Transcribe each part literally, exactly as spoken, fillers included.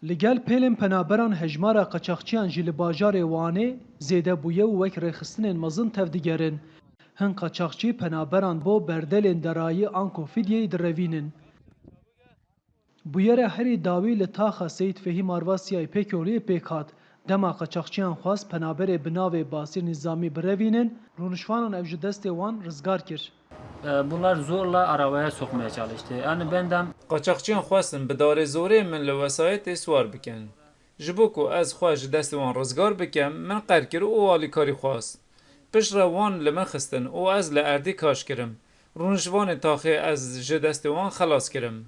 Li gel pêlên penaberan hejmara qaçaxçiyan jî li bajarê Wanê zêde bûye û wek rêxistinên mezin tevdigerin. Hin qaçaxçî penaberan bo berdelên derayî anko fidyeyê direvînin. Bûyera herî dawî li taxa Seyîd Fehîm Arvasyayê Pêkoliyê pêk hat. Dema qaçaxçiyan xwest penaberê bi navê Basîr Nîzamî birevînin, rûniştvanan ew ji destê wan rizgar kir. E, bunlar zorla arabaya sokmaya çalıştı. Yani ben de Qaçaxçiyan xwestin bi darê zorê min li wesayetê siwar bikin. Ji bo ku ez xwe ji destê wan rizgar bikim, min qer kir û alîkarî xwest. Piştre wan li min xistin û ez li erdê kaş kirim. Rûnişvanê taxê ez ji destê wan xelas kirim.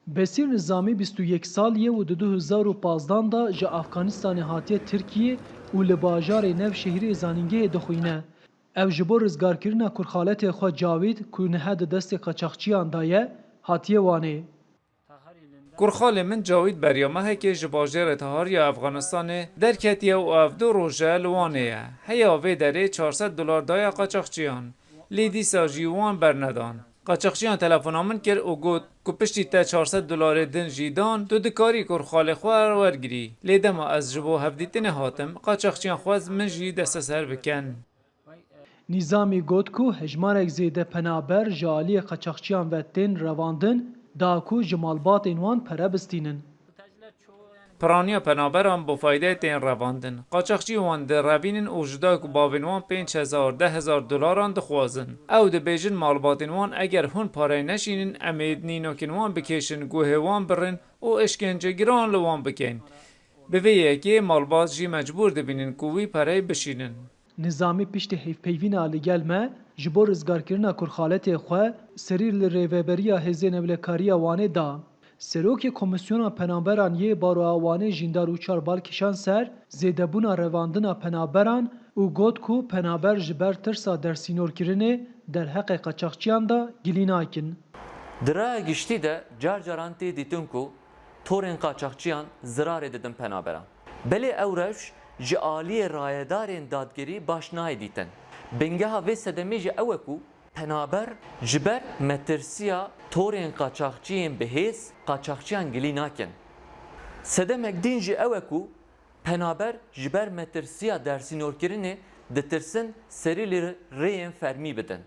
Besîr Nizamî bîst û yek salî ye û di du hezar û pazdan de ji Afganistanê hatiye Tirkiyê û li bajarê Nevşehîrê zanîngehê dixwîne. Ew ji bo rizgarkirina kurxaletê xwe Cawîd, ku niha di destê qaçaxçiyan de ye, hatiye Wanê. Kurxalê min Cawîd beriya mehekê ji bajêrê Tahar ya Efxanistanê derketiye û ev du roj e li Wanê ye. Heya vê derê çar sed dolar daye qaçaxçiyan. Lê dîsa jî wan bernedan. Qaçaxçiyan telefona min kir û got ku piştî te çar sed dolarê din jî dan, tu dikarî kurxalê xwe wergirî. Lê dema ez ji bo hevdîtinê hatim, qaçaxçiyan xwest min jî desteser bikin. Nîzamî got ku hejmarek zêde penaber ji aliyê qaçaxçiyan ve tên revandin, da ku ji malbatên wan pere bistînin. Piraniya penaberan bo faydeyê tên revandin. Qaçaxçî wan direvînin û ji dayik û bavên wan pênc hezar, deh hezar dolaran dixwazin. Ew dibêjin malbatên wan eger hûn pareyê neşînin, em ê nînokên wan bikêşin, guhê wan birin û êşkence giran li wan bikin. Bi vê yekê malbat jî mecbûr dibînin ku wî pereyê bişînin. Nizamî piştî hevpeyvîna li gel me ji bo rizgarkirina kurxaletê xwe serî li Rêveberiya Hêzên Ewlekariya Wanê da. Serokê Komîsyona Penaberan yê Baroya Wanê Jîndar Uçar bal kişand ser zêdebûna revandina penaberan û got ku penaber ji ber tirsa dersînorkirinê derheqê qaçaxçiyan de gilî nakin. Di raya giştî de car caran tê dîtin ku torên qaçaxçiyan zirarê didin penaberan. Belê ew rewş ji aliyê rayedarên dadgerî baş nayê dîtin. Bingeha vê sedemê jî ew e ku penaber ji ber metirsiya torên qaçaxçiyên bi hêz qaçaxçiyan gilî nakin. Sedemek din jî ew e ku penaber ji ber metirsiya dersînorkirinê ditirsin serî li rêyên fermî bidin.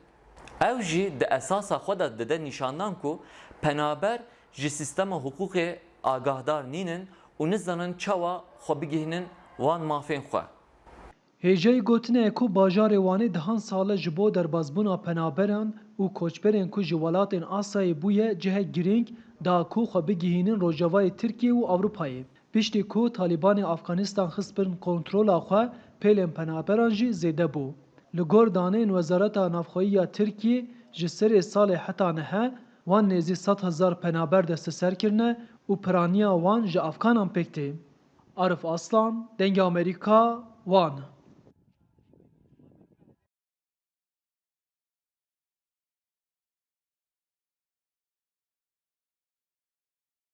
Ew jî di esasa xwe de dide nîşandan ku penaber ji sîstema hiqûqê agahdar nînin û nizanin çawa xwe bigihînin wan mafên xwe. Hêjayî gotinê ye ku bajarê Wanê dehan sal e ji bo derbazbûna penaberan û koçberên ku ji welatên Asyayê bûye cihek girîng da ku xwe bigihînin Rojavayê Tirkiye û Ewropayê. Piştî ku Talîbanê Afganistan xist bin kontrola xwe, pêlên penaberan jî zêde bû. Li gor daneyên Wezareta Navxweyî ya Tirkiyê, ji serê salê heta niha wan nêzî sed hezar penaber desteser kirine û piraniya wan ji Afganan pêk tê. Arif Aslan, Dengê Amerîka, Wan.